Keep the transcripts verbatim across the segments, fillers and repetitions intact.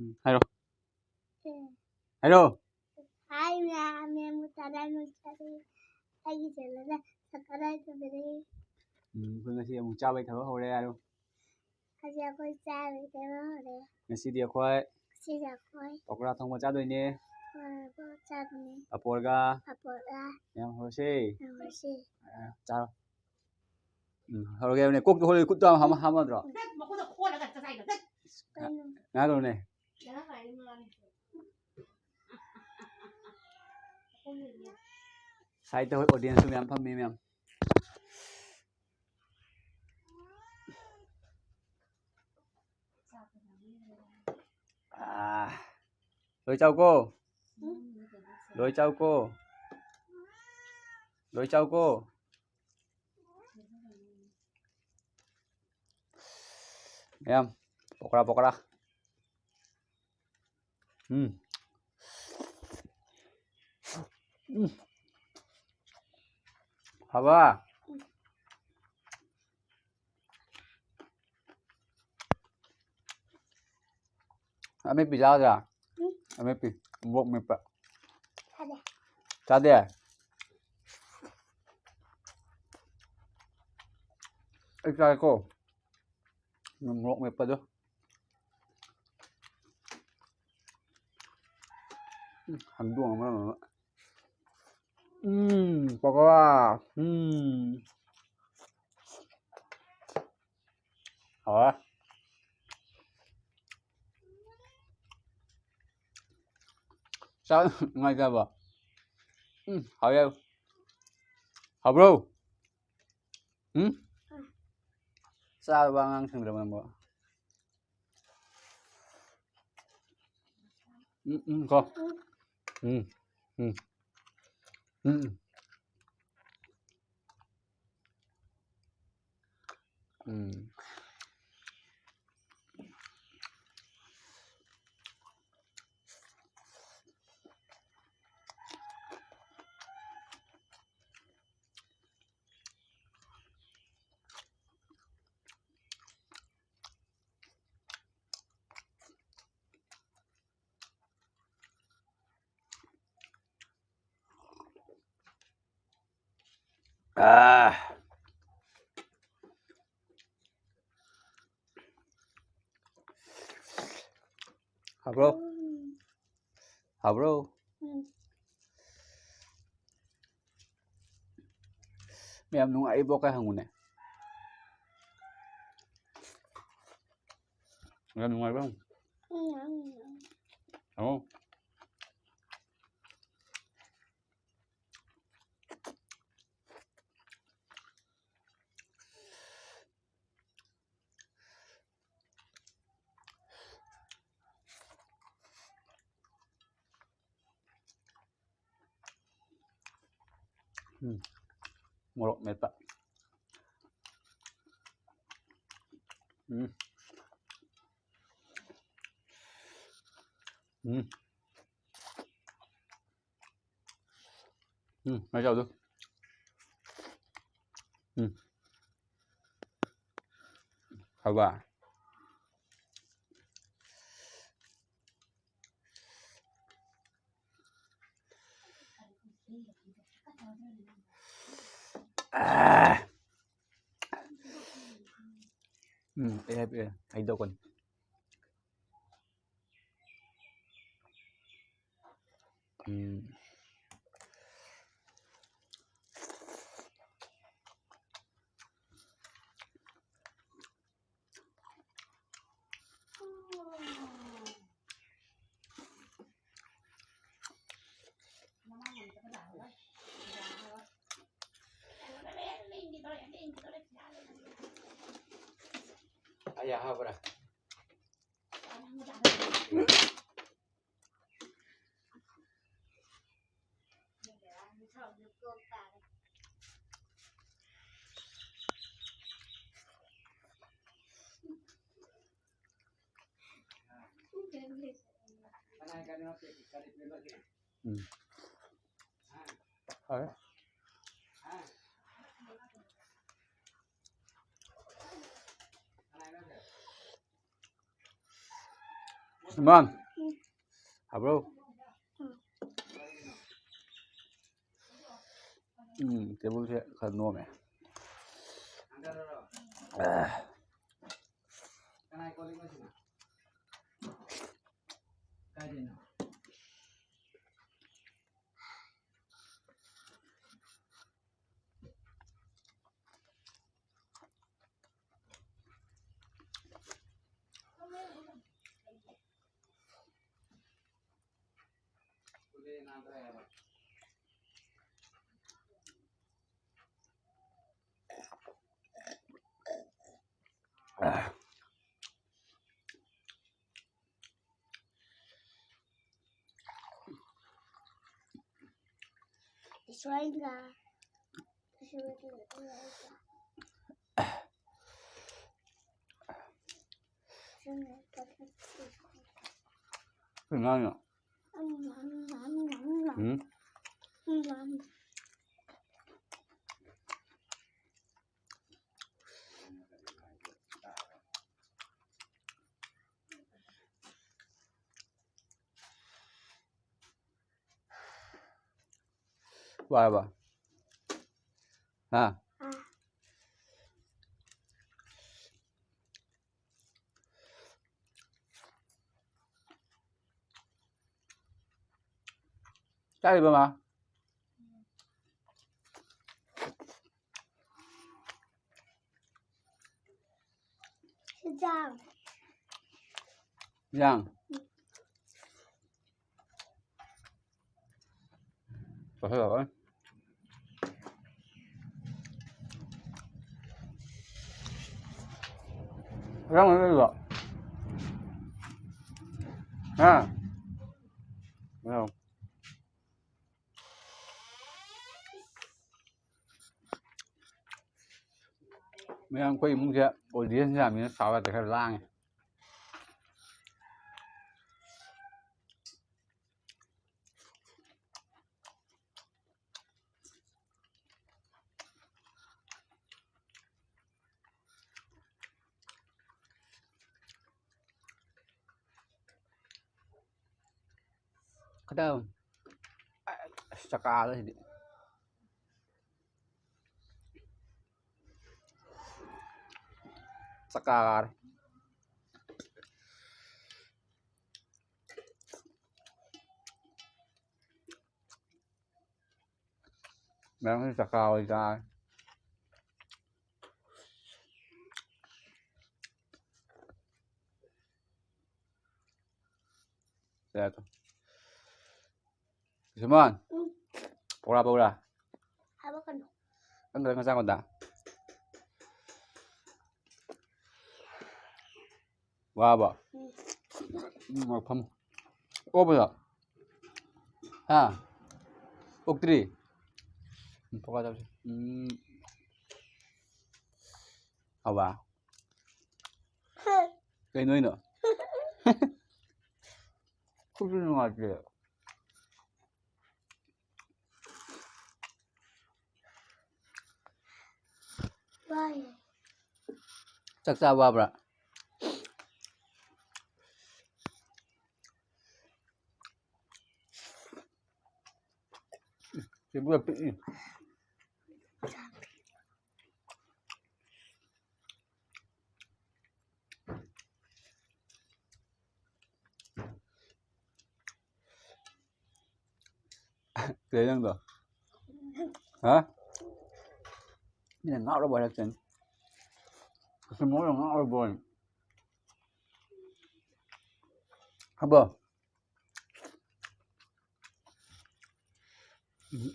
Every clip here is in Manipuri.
ꯎꯝ, ꯍꯥꯏꯔꯣ꯫ ꯎꯝ꯫ ꯍꯥꯏꯔꯣ꯫ ꯍꯥꯏ ꯃꯌꯥꯝ, ꯃꯌꯥꯝ ꯃꯆꯥ ꯂꯥꯏ ꯃꯆꯥ ꯑꯩꯒꯤ ꯆꯦꯅꯦꯜꯗ ꯁꯕꯁꯀ꯭ꯔꯥꯏꯕ ꯇꯧꯕꯤꯔꯛꯏ꯫ ꯎꯝ, ꯑꯩꯈꯣꯏ ꯉꯁꯤ ꯑꯃꯨꯛ ꯆꯥꯕꯩ ꯊꯕꯛ ꯍꯧꯔꯦ ꯍꯥꯏꯔꯣ꯫ ꯍꯧꯖꯤꯛ ꯑꯩꯈꯣꯏ ꯆꯥꯕꯩ ꯊꯕꯛ ꯍꯧꯔꯦ꯫ ꯉꯁꯤꯗꯤ ꯑꯩꯈꯣꯏ ꯉꯁꯤꯗꯤ ꯑꯩꯈꯣꯏ ꯄꯀꯣꯔꯥ ꯊꯣꯡꯕ ꯆꯥꯗꯣꯏꯅꯦ꯫ ꯄꯀꯣꯔꯥ ꯊꯣꯡꯕ ꯆꯥꯗꯣꯏꯅꯦ꯫ ꯄꯥꯄꯣꯔꯒ꯫ ꯄꯥꯄꯣꯔꯒ꯫ ꯌꯥꯝ ꯍꯧꯔꯁꯦ꯫ ꯌꯥꯝ ꯍꯧꯔꯁꯦ꯫ ꯑ, ꯆꯥꯔꯣ꯫ ꯎꯝ, ꯍꯧꯔꯒꯦ ꯍꯥꯏꯕꯅꯦ꯫ ꯀꯣꯛꯇ ꯍꯣꯜꯂꯤ, ꯈꯨꯠꯇ ꯍꯥꯝ-, ꯍꯥꯝꯃꯗ꯭ꯔꯣ? ꯗꯠ, ꯃꯈꯨꯠꯇ ꯈꯣꯠꯂꯒ ꯆꯥꯏꯗꯣ, ꯗꯠ꯫ ꯀꯩꯅꯣ? ꯉꯥꯏꯈꯣꯅꯦ꯫ ꯁꯥꯏꯠꯇ ꯍꯣꯏ audience ꯃꯌꯥꯝ ꯐꯝꯃꯤ ꯃꯌꯥꯝ꯫ ꯑꯥ꯫ ꯂꯣꯏ ꯆꯥꯎꯀꯣ꯫ ꯂꯣꯏ ꯆꯥꯎꯀꯣ꯫ ꯂꯣꯏ ꯆꯥꯎꯀꯣ꯫ ꯃꯌꯥꯝ, ꯄꯀꯣꯔꯥ, ꯄꯀꯣꯔꯥ꯫ ꯎꯝ꯫ ꯎꯝ꯫ ꯍꯥꯎꯕ꯫ ꯑꯃꯦꯠꯄꯤ ꯆꯥꯒꯗ꯭ꯔꯥ? ꯎꯝ꯫ ꯑꯃꯦꯠꯄꯤ, ꯃꯣꯔꯣꯛ ꯃꯦꯠꯄ꯫ ꯆꯥꯗꯦ꯫ ꯆꯥꯗꯦ? ꯑꯩ ꯆꯥꯒꯦꯀꯣ꯫ ꯃꯣꯔꯣꯛ ꯃꯦꯠꯄꯗꯣ꯫ ꯎꯝ, ꯍꯪꯗꯣꯡ ꯑꯃ ꯑꯃ꯫ ꯎꯝ, ꯄꯀꯣꯔꯥ꯫ ꯎꯝ꯫ ꯍꯥꯎꯔꯦ꯫ ꯆꯥꯕ ꯅꯨꯡꯉꯥꯏꯇꯕ꯫ ꯎꯝ, ꯍꯥꯎꯋꯦ꯫ ꯍꯥꯎꯕ꯭ꯔꯣ? ꯎꯝ? ꯆꯥꯔꯕ ꯑꯉꯥꯡꯁꯤꯡꯗꯣ ꯅꯪꯕꯣ? ꯎꯝ, ꯎꯝ, ꯀꯣ꯫ ꯎꯝ, ꯎꯝ꯫ ꯎꯝ꯫ ꯎꯝ꯫ ꯑꯥ꯫ ꯍꯥꯎꯕ꯭ꯔꯣ? ꯍꯥꯎꯕ꯭ꯔꯣ? ꯎꯝ꯫ ꯃꯌꯥꯝ ꯅꯨꯡꯉꯥꯏꯔꯤꯕꯣ ꯀꯥꯏ ꯍꯪꯉꯨꯅꯦ꯫ ꯃꯌꯥꯝ ꯅꯨꯡꯉꯥꯏꯕ꯭ꯔꯣ ꯍꯪꯉꯨ꯫ ꯎꯝ, ꯎꯝ, ꯎꯝ꯫ ꯍꯪꯉꯨ꯫ ꯎꯝ꯫ ꯃꯣꯔꯣꯛ ꯃꯦꯠꯄ꯫ ꯎꯝ꯫ ꯎꯝ꯫ ꯎꯝ, ꯃꯩ ꯆꯥꯎꯗꯣ꯫ ꯎꯝ꯫ ꯍꯥꯎꯕ꯫ ꯑꯥ꯫ ꯎꯝ, ꯑꯩ ꯍꯥꯏꯕꯤꯔꯦ, ꯍꯩꯗꯣꯛꯀꯅꯤ꯫ ꯎꯝ꯫ ꯑꯩ ꯑꯍꯥꯎꯕꯔꯥ? ꯎꯝ꯫ ꯐꯔꯦ꯫ ꯏꯃꯥꯟ꯫ ꯍꯥꯎꯕ꯭ꯔꯣ? ꯎꯝ, ꯇꯦꯕꯜꯁꯦ ꯈꯔ ꯅꯣꯝꯃꯦ꯫ ꯑ꯫ ꯀꯩ ꯉꯥꯡꯉꯤꯅꯣ? ꯎꯝ? ꯋꯥꯔꯕ? ꯍꯥ? ꯆꯥꯔꯤꯕ ꯃꯥ? ꯌꯥꯡ꯫ ꯆꯥꯁꯤꯜꯂꯛꯑꯣꯏ꯫ ꯌꯥꯡ ꯂꯩꯔꯤꯕꯣ? ꯍꯥ? ꯌꯥꯡ꯫ ꯃꯌꯥꯝ ꯑꯩꯈꯣꯏ ꯏꯃꯨꯡꯁꯦ audience ꯌꯥꯝꯃꯤꯅ ꯁꯥꯎ ꯌꯥꯗꯦ, ꯈꯔ ꯂꯥꯡꯉꯦ꯫ ꯈꯤꯇꯪ ꯑꯁ ꯆꯀꯥꯗ ꯁꯤꯗꯤ꯫ ꯆꯥꯛ ꯆꯥꯔꯦ꯫ ꯃꯌꯥꯝꯁꯨ ꯆꯥꯛ ꯆꯥꯕꯩ ꯆꯥꯔꯦ꯫ ꯁꯦ, ꯑꯗꯣ꯫ ꯁꯨꯃꯟ꯫ ꯎꯝ꯫ ꯄꯧꯔꯥ, ꯄꯧꯔꯥ꯫ ꯍꯥꯏꯕ ꯀꯩꯅꯣ? ꯅꯪ ꯈꯔ ꯉꯁꯥꯏ ꯑꯩꯉꯣꯟꯗ꯫ ꯋꯥꯕ? ꯎꯝ꯫ ꯎꯝ, ꯐꯝꯃꯨ꯫ ꯑꯣꯛꯄꯗꯣ? ꯍꯥ? ꯑꯣꯛꯇ꯭ꯔꯤ? ꯎꯝ, ꯄꯀꯧꯔꯥ ꯆꯥꯁꯤ꯫ ꯎꯝ꯫ ꯍꯥꯎꯕ? ꯀꯩꯅꯣ ꯍꯥꯏꯅꯣ? ꯈꯨꯠꯁꯨ ꯅꯨꯡꯉꯥꯏꯇꯦ꯫ ꯋꯥꯏ꯫ ꯆꯥꯛ ꯆꯥꯕ ꯋꯥꯕ꯭ꯔꯥ? ꯁꯤꯕꯨ ꯌꯥꯝ ꯄꯤꯛꯏ꯫ ꯀꯩ ꯅꯪꯗꯣ? ꯍꯥ? ꯃꯤꯅ ꯉꯥꯎꯔꯕ ꯍꯥꯏꯔꯛꯇꯣꯏꯅꯤ꯫ ꯀꯁꯇꯃꯔꯅ ꯉꯥꯎꯔꯕ ꯑꯣꯏꯅ꯫ ꯍꯥꯏꯕꯣ? ꯎꯝ꯫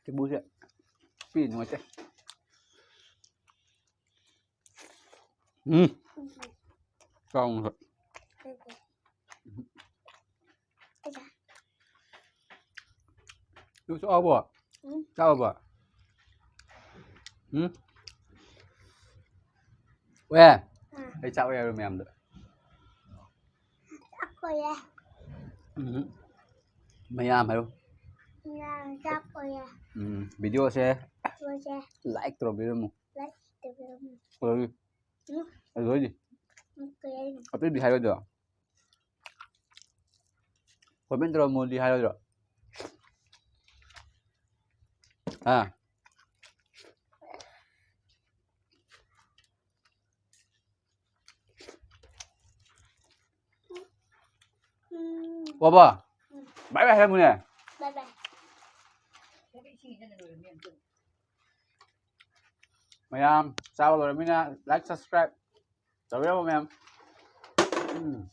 ꯁꯤꯕꯨꯁꯦ ꯄꯤ ꯅꯨꯡꯉꯥꯏꯇꯦ꯫ ꯎꯝ꯫ ꯆꯥꯎꯅ꯫ ꯅꯪ ꯆꯥꯛ ꯆꯥꯔꯕꯣ? ꯎꯝ꯫ ꯆꯥꯔꯕꯣ? ꯎꯝ? ꯑꯣꯏ꯫ ꯑꯥ꯫ ꯑꯩ ꯆꯥꯛ ꯑꯣꯏ ꯍꯥꯏꯔꯣ ꯃꯌꯥꯝꯗ? ꯆꯥꯛ ꯑꯣꯏꯌꯦ꯫ ꯎꯝ꯫ ꯃꯌꯥꯝ ꯍꯥꯏꯔꯣ꯫ ꯃꯌꯥꯝ ꯆꯥꯛ ꯑꯣꯏꯌꯦ꯫ ꯎꯝ꯫ ꯚꯤꯗꯤꯑꯣꯁꯦ ꯚꯤꯗꯤꯑꯣꯁꯦ like ꯇꯧꯕꯤꯔꯝꯃꯨ꯫ Like ꯇꯧꯕꯤꯔꯝꯃꯨ꯫ ꯂꯣꯏꯔꯦ꯫ ꯎꯝ꯫ ꯑꯗꯨ ꯂꯣꯏꯔꯦ꯫ ꯎꯝ, ꯀꯩ ꯍꯥꯏꯅꯣ? ꯑꯇꯩꯗꯤ ꯍꯥꯏꯔꯣꯏꯗ꯭ꯔꯣ? Comment ꯇꯧꯔꯝꯃꯣꯗꯤ ꯍꯥꯏꯔꯣꯏꯗ꯭ꯔꯣ? ꯍꯥ? ꯀꯣꯕ, bye bye ꯍꯥꯏꯔꯝꯃꯨꯅꯦ꯫ Bye bye. ꯃꯌꯥꯝ ꯆꯥꯕ ꯂꯣꯏꯔꯕꯅꯤꯅ like, subscribe ꯇꯧꯕꯤꯔꯝꯃꯣ ꯃꯌꯥꯝ꯫ ꯎꯝ꯫